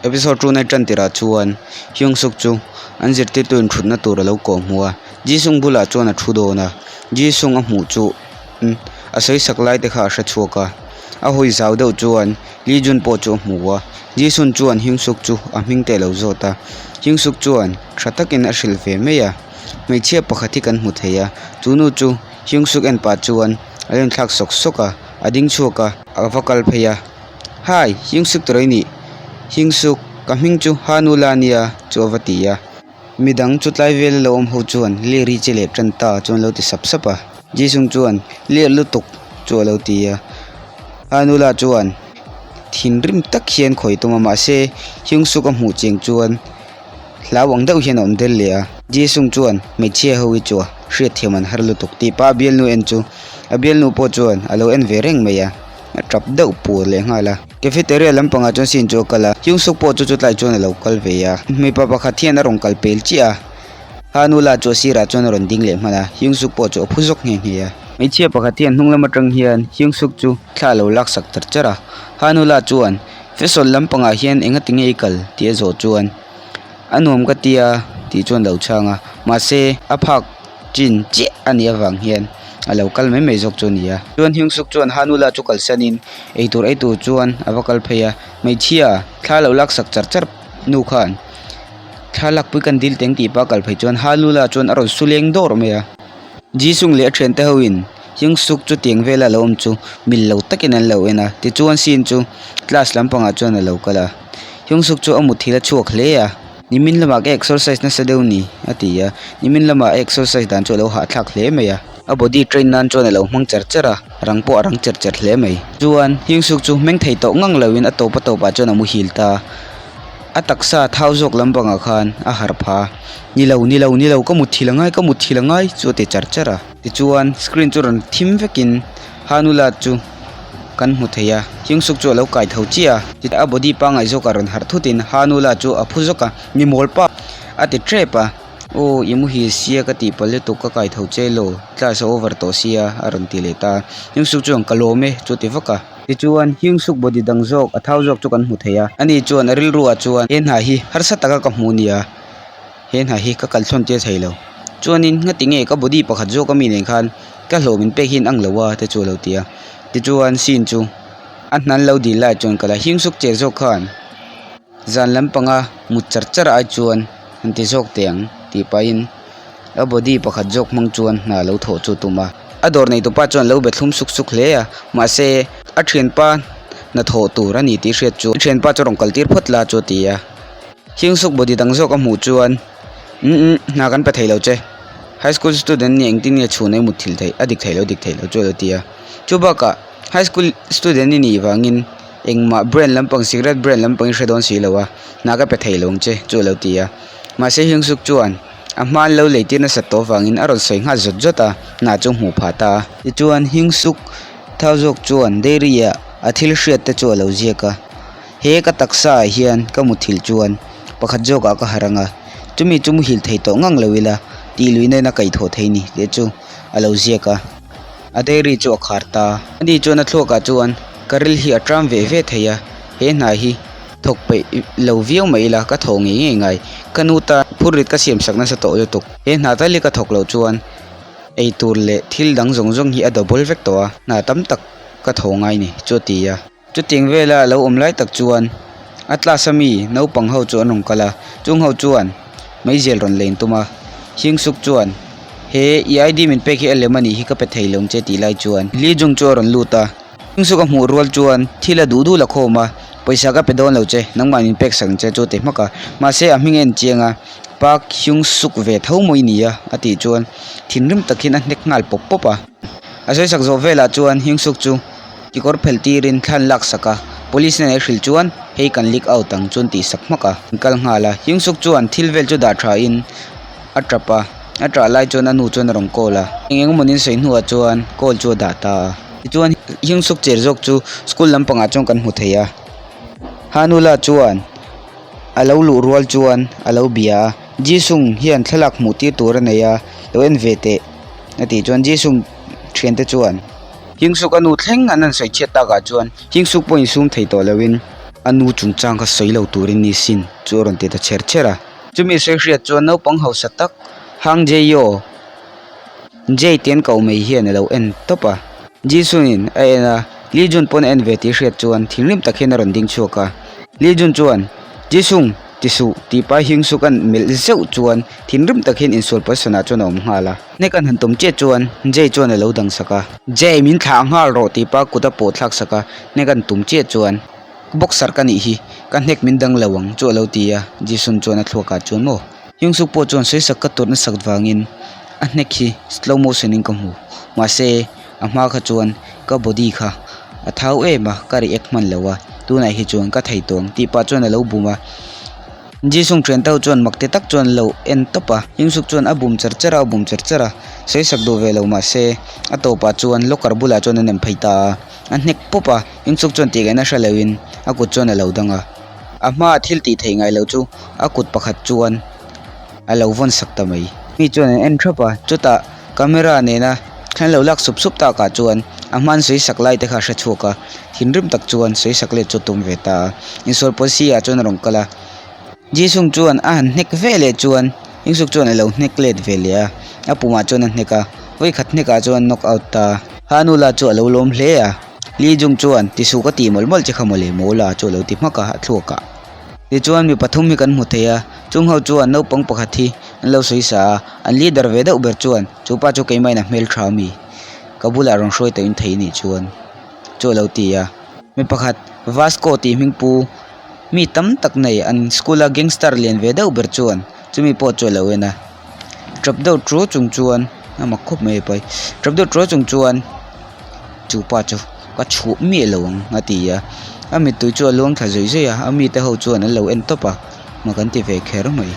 Episode 2 na tan tirah chuan Hyung Suk chu an zirtirtu in thutna tur a lo kawh hmu a, Jisung bulah chuan a thu dawn a, Jisung a hmuh chu a sawi sak lai te kha a hre chhuak a, a hawi zau deuh chuan Lee Jun pawh chu a hmu a, Jisung chuan Hyung Suk chu a hming te a lo zawt a, Hyung Suk chuan tha takin a hrilh ve mai a, hmeichhia pakhat hi kan hmu thei a, chu nu chu Hyung Suk en pah chuan a lo inthlak sawk sawk a, a ding chhuak a, a va kal phei a. Hi, Hyung Suk tawrh i nih? Hyung Suk, ka hming chu Ha Nu La nia chu a va ti a. Midang chu tlai vela lo awm ho chuan lir hi che leh tan ta chuan lo ti sap sap a. Jisung chuan lir lutuk chu a lo ti a. Ha Nu La chuan thinrim tak hian khawi tum a mahse Hyung Suk a hmuh chiang chuan hlau ang deuh hian a awm del leh a. Jisung chuan hmeichhia ho hi chu a hriatthiam an har lutuk tih pah a bialnu en chu a bialnu pawh chuan a lo en ve reng mai a. A tap deuh pur leh nghal a. Cafeteria lampangah chuan scene chu a kal a, Hyung Suk pawh chu chutlai chuan a lo kal ve a. Mipa pakhat hian a rawn kal pel chiah a, ha nu lah chu a sirah chuan a rawn ding leh hman a, Hyung Suk pawh chu a phu zawk nghe nghe a. Hmeichhia pakhat hian hnung lam atang hian Hyung Suk chu thla a lo lak sak char char a, ha nu lah chuan fashion lampangah hian enga ti nge i kal tih a zawh chuan a nuam ka tia tih chuan a lo chhang a, mahse a phak chin chiah a nih avang hian a lo kal mai mai zawk chu a ni a. Chuan Hyung Suk chuan Hanula chu kalsanin eitur ei tur chuan a va kal phei a, hmeichhia thla lo lak sak char char nu khan thla lakpui kan dil teng tih pah a kal phei chuan Hanula chuan a rawn su leng dawr mai a. Jisung leh a thiante ho in Hyung Suk chu tiang vela lo awm chu mil lo takin an lo en a, tichuan scene chu class lampangah chuan a lo kal a. Hyung Suk chu a muthilh a chhuak hle a. Nimin lamah ka exercise nasa deuh ni a ti a, nimin lamah a exercise dan chu a lo hahthlak hle mai a. A body train nan chuan a lo hmang cher cher a, rang pawh a rang cher cher hle mai. Chuan Hyung Suk chu hmeng thei tawh ngang loin a tawp a tawpah chuan a muhil ta. A taksa thau zawk lampangah khan a harh pha a, Ni lo, ni lo, ni lo, ka mutthil a ngai, ka mutthil a ngai chu a ti char char a. Tichuan screen chu rawn thim vekin Hanula chu kan hmu thei a, Hyung Suk chu a lo kai tho chiah a, chutah a body pangngai zawkah rawn harh thutin Hanula chu a phu zawk a, mi mawl pa a ti tep a, Aw i muhil sia ka tih palh lutuk ka kai tho che lo, class a over tawh sia a rawn ti leh ta a, Hyung Suk chuan ka lawm e chu a ti vak a. Tichuan Hyung Suk body dang zawk a thau zawk chu kan hmu thei a, ani chuan a rilru ah chuan he hna hi harsa taka ka hmu nia. He hna hi ka kal thlawn tir thei lo. Chuanin ngati nge ka body pakhat zawk ami nen khan ka hlawh min pek hian ang lo a te chu a lo ti a. Tichuan scene chu a hnan lo dil lai chuan ka la hing suk che zawk khan zan lampanga mut char char ai chuan han ti zawk teh ang tih pahin a body pakhat zawk hmang chuan hna lo thawh chu a tum a. A dawr nei tupa chuan lo be thlum suk suk hle a mahse a thianpa hnathawh tur a ni tih hriat chu a thianpa chu rawn kal tir phawt la chu a ti a. Hing suk body dang zawk a hmuh chuan umm umm hna kan pe thei lo che high school student nih engtin nge chhun ei mut thil theih a dik theih lo dik theih lo chu a lo ti a chu bakah high school student i nih vangin engmah brand lampang cigarette brand lampang i hre dawn si lo a hna ka pe thei lo ang che chu a lo ti a mahse hing suk chuan a hma an lo lei tir nasat tawh avangin a rawn sawi nghal zawt zawt a hna chu a hmuh phah ta a tichuan hing suk thau zawk chuan dairy ah a thil hriat te chu a lo ziak a. He ka taksa ah hian ka muthilh chuan pakhat zawkah ka harh ang a, chumi chu muhil thei tawh ngang lo ila tih lui nena kaihthawh thei ni tih chu a lo ziak a, a dairy chu a khar ta. Ani chuan a thluakah chuan ka ril hi a ṭam ve ve thei a, he hna hi thawk peih lo viau mai ila ka thawh ngei ngei ngai. Ka nu tan phurrit ka siam sak nasa tawh lutuk. He hna tal hi ka thawk loh chuan eitur leh thil dang zawng zawng hi a double vek tawh a, hna tam tak ka thaw ngai ni chu a ti a. Chutiang vela lo awm lai tak chuan a class a mi naupang ho chu an rawn kal a, chung ho chuan meizial rawn leng tum a, Hing Suk chuan he i ID min pek hi a lem a nih hi ka pe thei lo ang che tih lai chuan Lee Jung chu a rawn lut a, Hing Suk a hmuh rual chuan thil a duh duh la khawm a, pawisa ka pe dawn lo che nangmah min pek sak ang che chu a ti hmak a, mahse a hming a en chiang a, Park Hyung Suk ve tho maw i ni a a tih chuan thinrim tak hian a hnek nghal pawp pawp a, a sawi sak zawh velah chuan Hing Suk chu. Kekawr phelh tirin thlan lak sak a, police nen a hrilh chuan hei kan leak out ang chuan tih sak hmak a, an kal nghal a, Hyung Suk chuan thil vel chu dah tha in a tap a, a tah lai chuan a nu chuan a rawn call a, eng eng emaw nin sawi hnuah chuan call chu a dah ta a, tichuan Hyung Suk cher zawk chu school lampangah chuan kan hmu thei a, Hanula chuan a lo luh rual chuan a lo bia a, Jisung hian thlalak hmuh tir tur a nei a, lo en ve teh a tih chuan Jisung thiante chuan. Hingsuk a nu thleng an han sawi chhiat takah chuan Hingsuk pawh insum thei tawh loin A nu chungchang kha sawi lo turin ni sin chu a rawn ti ta chher chher a. Chumi sawi hriat chuan naupang hausa tak Hang Jae-yo, Jay tih an koh mai hian a lo en tawp a. Ji-sun-in a en a, Lee Jun pawn a en ve tih hriat chuan thinrim tak hian a rawn ding chhuak a. Lee Jun chuan, Ji-sung, ti suh, tih pai Hyung-suk an melh zeuh chuan thinrim tak hian insual position ah chuan a awm nghal a. Hnek an han tum chiah chuan Jay chuan a lo dang sak a. Jay, min thlah nghal rawh, tih pa kut a pawh thlak sak a. Hnek an tum chiah chuan, Boxer ka nih hi, ka hnek min dang lo ang, chu a lo ti a. Ji-sun chuan a thluak ah chuan maw? Hyung-suk pawh chuan sawisak ka tawrh nasak vangin a hnek hi slow motion in ka hmu. Mahse, a hma kha chuan ka body kha a thau em a, ka react hman lo a, tunah hi chuan ka thei tawh ang tih pah chuan a lo bum a. Jisung thian tho chuan mak ti tak chuan lo en tawp a, Hyung-suk chuan a bum char char a, a bum char char a, sawisak duh ve lo mahse a tawpah chuan locker bulah chuan a nem phei ta a, a hnek pawp a, Hyung-suk chuan tih ngaihna hre loin a kut chuan a lo dang a. A hmaa thil tih theih ngai loh chu a kut pakhat chuan a lo vawn sak ta mai. Mi chuan an en thap a, chutah camera nena thlan lo lak sup sup takah chuan a hman sawi sak lai te kha a hre chhuak a, thinrim tak chuan sawi sak let chu a tum ve ta a. Insual policy ah chuan a rawn kal a, Jisung chuan a han hnek ve leh chuan Insuk chuan a lo hnek let ve leh a, a pumah chuan a hnek a, vawikhat hnekah chuan knock out ta a. Hanula chu a lo lawm hle a. Lee Jung chuan, Ti suh ka tih mawlh mawlh che kha mawle, Mawla chu a lo ti hmak a, a thluak ah. Tichuan mi pathum hi kan hmu thei a, chung ho chuan naupang pakhat hi an lo sawi sa a, an leader ve deuh ber chuan, Chu pa chu keimahin a hmeltha ami? Ka bulah rawn hruai tawhin thei nih chuan chu a lo ti a. Mi pakhat, Vasco tih hming pu mi tam tak nei an school a gangster lian ve deuh ber chuan chumi pawh chu a lo en a, tap deuh ṭuau chung chuan a mak khawp mai a pai, tap deuh ṭuau chung chuan. Chu pa chu ka chhuah miah lo ang a ti a, a mittui chu a luang thla zawih zawih a, a mite ho chuan an lo en tawp a, mak an ti ve kher mai.